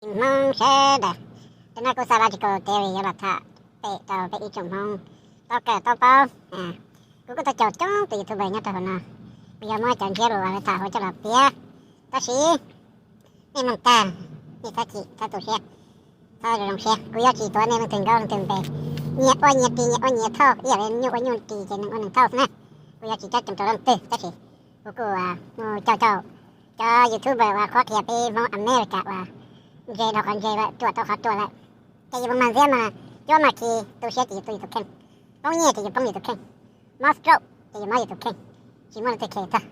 Hmoob sawv daws, tam no kuv xav los tsis kaus tias yuav los tham pem rau peb ib tsoom Hmoob tau kawm tau paub. Kuv kuj tau caum coob tus YouTuber nyob rau hauv no, kuv yuav muab cov ntsiab lus uas lawv tham hauv coj los piav. Tab sis nej mloog tag, nej txhob chim txhob tu siab, txhob zoo zoo siab, kuv yuav tsis tuav nej leej twg nkauj leej twg npe, nyias ua nyias ris nyias ua nyias thauj, ib yam li nyuj ua nyuj ris ces nees ua nees thauj xwb na. Kuv yuav tsis cob tseem rau leej twg, tab sis kuv kuj mus caum caum cov YouTuber uas qhuab qhia peb Hmoob America uas ntse dhau qhov ntse lawm, ruam dhau qhov ruam lawm. Ces yus mus mag ntxiab mas cuab mag khi, tu siab ces yus tu yus tus kheej, poob nyiaj ces yus poob yus tus kheej, mob stroke ces yus mob yus tus kheej, tsis muaj leej twg khe txog.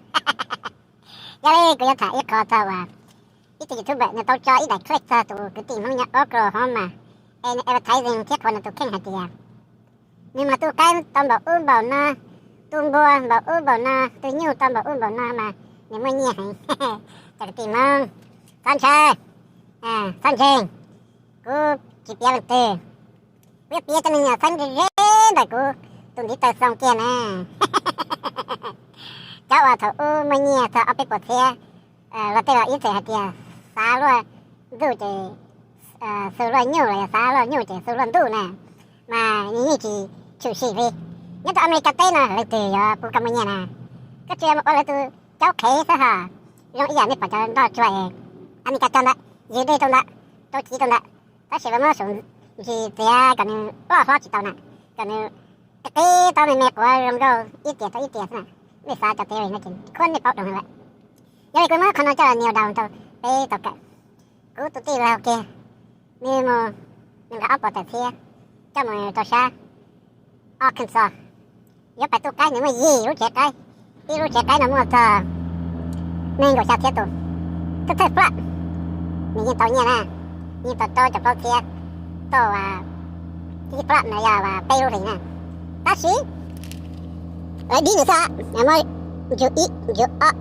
Yog li kuv yuav tham ib qho txog uas ib tug YouTuber nws tau tso ib daim clip txog tus kwv tij Hmoob nyob Oklahoma, es nws advertising thiab qhuas nws tus kheej hais tias nws mas tu qaib tau npaum ub npaum no, tu npua npaum ub npaum no, tu nyuj tau npaum ub npaum no mas nws muaj nyiaj heev. Cov kwv tij Hmoob, txhob ntshaw, txhob ntseeg, kuv tsis piav leej twg, kuv yuav piav cov neeg nyuam txheeb ze ze ntawm kuv tus ntiv taw xoo kiag na. Cov uas thaum ub muaj nyiaj txog ob peb puas txhiab, los tej los ib txwm hais tias xav luaj ntuj ces xu luaj nyuj los yog xav luaj nyuj ces xu luaj ntuj na, mas nws yeej tsis tshwm sim li. Nyob rau Amelikas teb no leej twg yuav pub koj muaj nyiaj na? Koj tsuas yog mus ua lawv tus caub qhev xwb hos. Zoo ib yam nej pom cov nroj tsuag es Amelikas cog ntawd, ywg dej rau ntawd, rau civ rau ntawd, tab sis lawv muab saum ntsis txiav kom nws loj hlob tsis tau na, kom nws qib tau me me quav zoo nkauj ib tiam tau ib tiam xwb na. Nej xav cov teb no ces khuab nej paub doo lawm. Yog li kuv muab qhov no coj los nias daus rau peb tau kawm. Kuv tus tij laug kiag, nws mus, nws nqa ob puas tawm txhiab coj mus rau sab Arkansas, yuav pais tu qaib. Nws muaj yim lub tsev qaib, ib lub tsev qaib no muaj txog nees nkaum xya txhiab tus, thawj thawj plot nws yeej tau nyiaj na, yeej tau rau caum plaub txhiab tau, ib plot no yog peb lub hlis na. Tab sis lawv dib nws xwb, muab ntsuj ib ntsuj ob,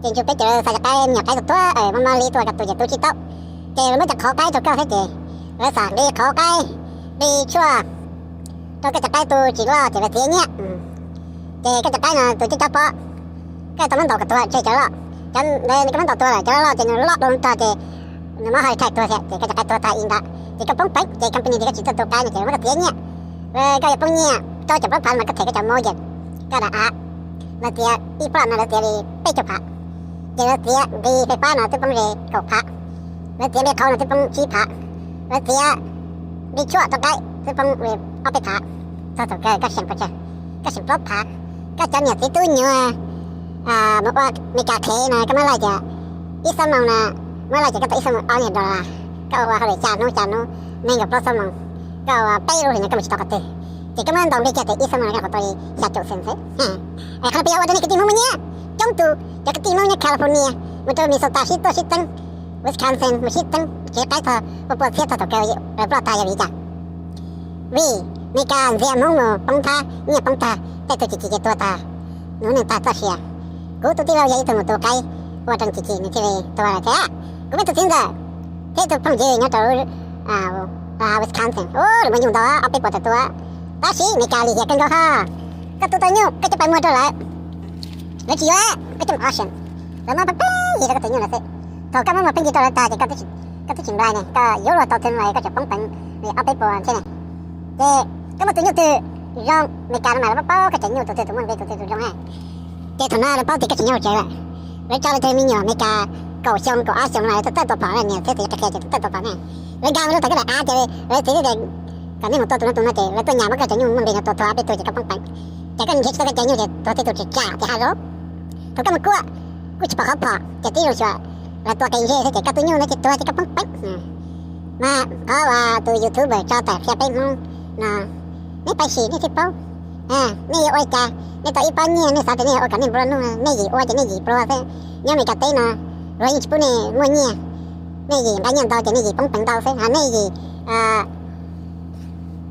ces ntsuj peb ces lawv xav cov qaib me nyuam qaib tuag tuag, mob mob li tuaj, koj tu ces tu tsis tau, ces lawv muab cov qhauv qaib rau koj thiab ces lawv xam nqi qhauv qaib, nqi tshuaj rau koj cov qaib tu tsis loj ces lawv txiav nyiaj. Ces koj cov qaib no tus coj cob pob, koj tau muab ntaus kom tuag tseg cov loj, cov ntawd koj muab ntaus tuag lawm cov loj ces nws loj dua rog ces nws muab hais thaij tuag thiab ces koj cov qaib tuag tag ib ntawd ces koj poob peev ces company ces koj tsis tuaj tu qaib no ces lawv muab koj txiav nyiaj. Koj yuav poob nyiaj rau caum plaub phav mas koj them koj cov mos yam, koj lam av, lawv txiav ib plot no lawv txiav li peb caug phav, ces lawv txiav nqi fais fab no twb poob li kaum phav, lawv txiav nqi qhauv no twb poob tsib phav, lawv txiav nqi tshuaj rau qaib twb poob li ob peb phav, txog thaum kawg koj seem pes tsawg? Koj seem plaub phav. Koj cov niam txiv tub nyuam mus ua Meskas qhev no koj muab laij tias ib xuab moos no, muab laij tias koj tau ib xuab moos ob nyuag dollar, koj ua hauj lwm xya hnub xya hnub, nees nkaum plaub xuab moos, koj ua peb lub hlis no koj mus tsis tau qhov twg, ces koj muab ntaus nqi kiag tias ib xuab moos no koj tau li xya caum cent xwb. Qhov no puas yog ua rau nej kwv tij Hmoob muaj nyiaj? Coob tus cov kwv tij Hmoob nyob California mus rau Minnesota sib tuaj sib txeeb, Wisconsin mus sib txeeb, tsev qaib txog pua pua txhiab txog thaum kawg lawv ploj tag yog vim li cas? Vim Meskas ntxias Hmoob mus poob thab, nyiaj poob tag, tej tug chim chim ces tuag tag, hnub neej tag txoj sia. Kuv tus tij laug yog ib tug mus tu qaib ua rau chim chim nws thiaj li tuag lawm thiab. Kuv muaj ib tug txiv ntxawm thiab ib tug phooj ywg nyob rau Wisconsin, lawv muaj nyuj ntau ob peb puas tawm tus, tab sis Meskas lim hiam kawg nkaus hos. Koj tu tau nyuj koj coj pais muag rau lawv, lawv tsis yuav, koj coj mus auction, lawv muab pheej yig rau koj tus nyuj ntawd xwb. Thaum koj muab muag pheej yig rau lawv tag ces koj twb tsis nplai ne, koj yuav luag tau thwv lawm koj tseem poob peev li ob peb puas thiab ne. Ces koj muaj tus nyuj twg zoo, Meskas no mas lawv paub paub koj tseem nyuj tus twg tus muaj nqi tus twg tus zoo na. Ces thaum no lawv paub tias koj tseem nyuj tsev lawm, lawv tso lawv tus me nyuam Meskas kaum xyoo kaum ob xyoo no lawv tuaj tawm tuaj pom, niam txiv txiv qhia ces tuaj tawm tuaj pom ne. Lawv nkag mus rau tom koj daim av ces lawv txiv tias kom nej mus tua tus no tus no ces lawv tuaj nyas muab koj cov nyuj muaj nqi no tua tuag ob peb tug ces koj poob peev. Ces koj nrhiav tsis tau koj cov nyuj ces tuag tej tus tsis kam ces ha zoo. Thaum koj mus kuaj kuj tsis pom qhov phom ces tib zoo xyuas lawv tua qe ntsej xwb ces koj tus nyuj ntawd ces tuag ces koj poob peev. Mas qhov uas tus YouTuber tso tawm qhia peb Hmoob no, neb pab sim nej thiaj paub. Nej yuav ua li cas, nej tau ib pob nyiaj nej xav tias nej yuav ua kom nej nplua nuj, nej yim ua ces nej yim pluag xwb. Nyob Meskas teb no luag yeej tsis pub nej muaj nyiaj, nej yim nqa nyiaj ntau ces nej yim poob peev ntau xwb, ho nej yim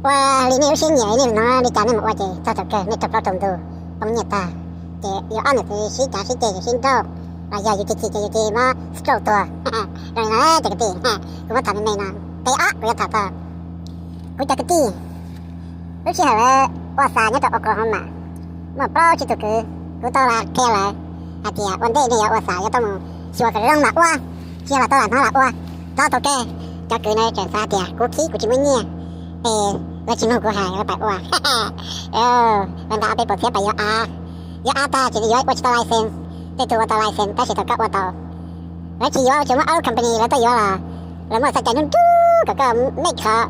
ua li nej lub siab nyiam nej hnov li cas nej mus ua ces txog thaum kawg nej raug plaub raug ntug poob nyiaj tag. Ces yuav ob niam txiv sib cav sib ceg ces sib nrauj, los yog yus chim chim ces yus cia li mob stroke tuag. Zoo li no cov kwv tij, kuv muab tham me me no. Qhov ob kuv yuav tham txog kuv cov kwv tij. Lub sij hawm lawv ua xas nyob rau Oklahoma, muaj plaub tsib tug kwv, kuv tau los qhia lawv hais tias ua ntej nej yuav ua xas yuav tau mus xyuas kom zoo mam ua, tsis yog los tau lam hnov lam ua. Txog thaum kawg Cov kwv no tseem xav tias kuv khib kuv tsis muaj nyiaj, es lawv tsis mloog kuv hais lawv pais ua. Lawv ntaus ob peb puas txhiab pais yuav av, yuav av tag ces yuav ua tsis tau license, tej tug ua tau license tab sis thaum koj ua tau, lawv tsis yuav, tseem muab ob lub company lawv tuaj yuav los lawv muaj txoj cai nruj nruj kom koj make qhov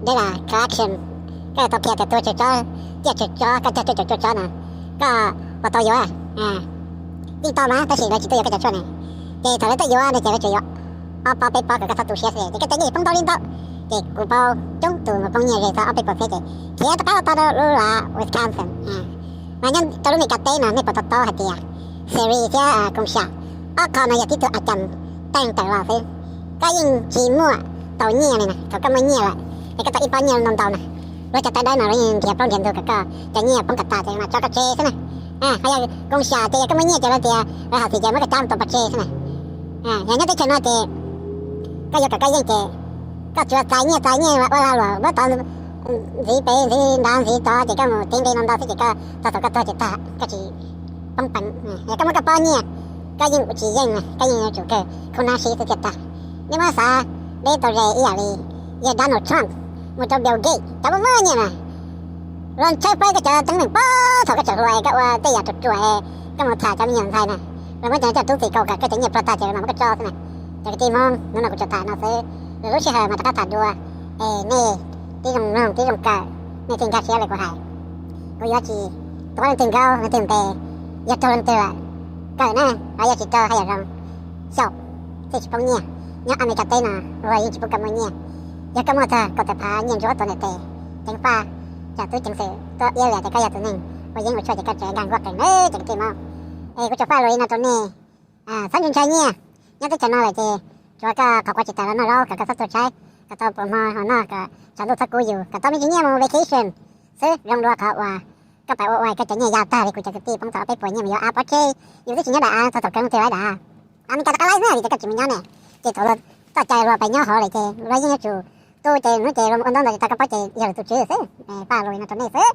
data collection, koj tau qhia tias tuag tsawg tsob, ciaj tsawg tsob, koj cog tsawg caum cuaj tsob no, koj puas tau yuav. Yeej tau mas tab sis lawv tsis tuaj yuav koj cov tshuaj ne. Ces thaum lawv tuaj yuav no ces lawv tsuas yuav ob pob peb pob kom koj txhob tu siab xwb ces koj cov nyiaj poob ntau li ntau. Ces kuv paub coob tus mus poob nyiaj ze txog ob peb puas txhiab ces khiav rov qab los tau rau lub lav Wisconsin. Mas nyob rau lub Meskas teb no nej puas to taub hais tias Siri thiab Koos Xyas, ob qho no yog tib tug a cas teej tawm los xwb, koj yeej tsis muaj tau nyiaj li na. Thaum koj muaj nyiaj lawm es koj tau ib pob nyiaj ntau ntau na, lub cov tawv dawb no lawv yeej nrhiav plaub nrhiav ntug kom koj cov nyiaj poob kom tas ces mam tso koj tseg xwb na. Ho yog Koos Xyas ces yog koj muaj nyiaj ces lawv tias lawv hais tias mus koj cab mus tua pov tseg xwb na. Yog nyob teb chaws no ces koj yuav kom koj yeej ces koj tsuas txais nyiaj txais nyiaj ua lag luam muab tov ntxiv pem ntxiv nrad ntxiv tod ces koj mus tev npe no ntau xwb ces koj txog thaum koj tuag ces tag koj tsis poob peev. Yog koj muaj koj pob nyiaj, koj yeej tsis yeej, koj yeej yuav tsum kawg khoob nab sib xwb thiaj tag. Nej muab xav deb tau ze ib yam li yawg Donald Trump mus rau Bill Gates cov muaj muaj nyiaj mas los tshawb pawb koj cov teeb meem pab thaum koj tseem hluas es koj ua tej yam ruam ruam es koj mus tham cov me nyuam ntxhais na, los muab cov coj tub txim kaus kom koj cov nyiaj pluag tag ces los mam muab koj tso xwb na. Cov kwv tij Hmoob, hnub no kuv tsuas tham no xwb, lwm lub sij hawm mas rov qab tham dua. Es nej tib zoo mloog tib zoo kawm, nej thiaj nkag siab li kuv hais. Kuv yuav tsis tuav leej twg nkaub leej twg npe, yog raug leej twg lawm, kawm na, ho yog tsis raug haj yam zoo, xyaum thiaj tsis poob nyiaj. Nyob Amelikas teb no luag yeej tsis pub koj muaj nyiaj. Yog koj muaj txog kaum tawm phav nyiaj ntsuab tuav ntawm tes, ceev faj, cov tub ceev xwm tuaj iab liam tias koj yog tus neeg ua yeeb ua tshuaj ces koj tseem nkag nkuaj qees na cov kwv tij Hmoob. Es kuv tsuas faj lus li no rau nej, txhob ntshai ntshai nyiaj. Nyob teb chaws no lawm ces tsuav koj qhov quav tsis tas los noj zaub kom koj txhob tuag tshaib, kom tau puas hmo ho noj, kom tshav ntuj txhob kub yus, kom tau me ntsis nyiaj mus vacation xwb. Zoo dua qhov uas koj pais ua ua koj cov nyiaj ya tag li kuv cov kwv tij poob tau ob peb puas nyiaj mus yuav av pov tseg, yus twb tsis nyob daim av txog thaum kawg twg lawm dam. Amelikas rov qab laib na vim tias koj tsis mus nyob ne. Ces thaum luag txoj cai luag pais nyob hauv lawm ces luag yeej yuav tsum tu ces hnub ces luag ua ntaub ntawv tsis tau koj paub ces yog lawv tus tswv xwb. Faj lus li no rau nej xwb.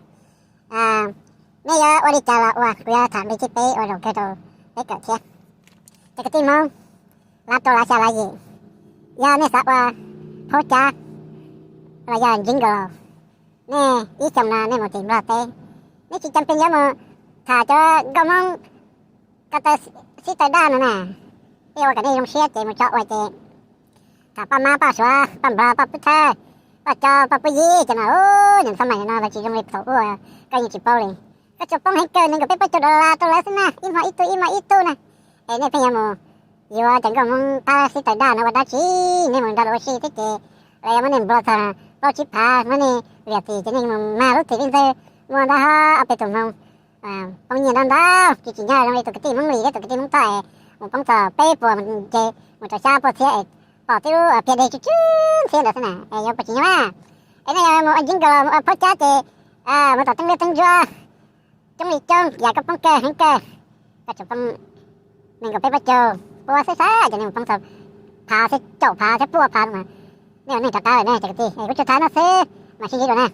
Nej yuav ua li cas los ua, kuv yuav tham npe thib peb ua zaum kawg rau peb kawm thiab. Cov kwv tij Hmoob, lav rau lav xya lav yim, yog nej xav ua phaub cab los yog jingle, nej ib xyoos no nej mus tim Nplog teb, nej tsis cam pes yuav mus tham cov nkauj Hmoob ko taw sib taw daj no na. Peb ua kom nej zoo siab ces mus tso ua ces tham poj mab poj suav poj nplog poj pub thawj poj co poj pub yig cov no, nyob txhob mais no los tsis zoo li thaum ub, koj yeej tsis paub li. Koj tsuas poob heev kawg nees nkaum peb puas caug dollar rau lawv xwb na, ib hmo ib tug ib hmo ib tug na. Es nej pheej yuav mus yuav cov nkauj Hmoob qab sib taw daj no ua dab tsi? Nej mus nrog lawv ua si thiab ces lawv yuav muab nej nplua txog plaub tsib phav, muab nej liam txim ces nej mus mag lub txim li ntawd, muaj ntau ob peb tug Hmoob poob nyiaj ntau ntau, tsis tsim nyog zoo li tus kwv tij Hmoob Lis thiab tus kwv tij Hmoob Thoj es mus poob txog peb puas ces mus rau xya puas txhiab es pom tib lub pia dej tsw tsw ntxhiab ntawd xwb na, es yuav puas tsim nyog na? Es nej yuav mus ua jingle los mus ua phaub cab ces mus tom teeb liab teeb ntsuab coob li coob yam koj poob kawg heev kawg, koj tsuas poob nees nkaum peb puas caug pua xwb xwb ces nej mus poob txog phav thiab caum phav thiab pua phav mas nej ua neej rov qab lawm ne cov kwv tij. Kuv tsuas tham no xwb mas sib ntsib dua na.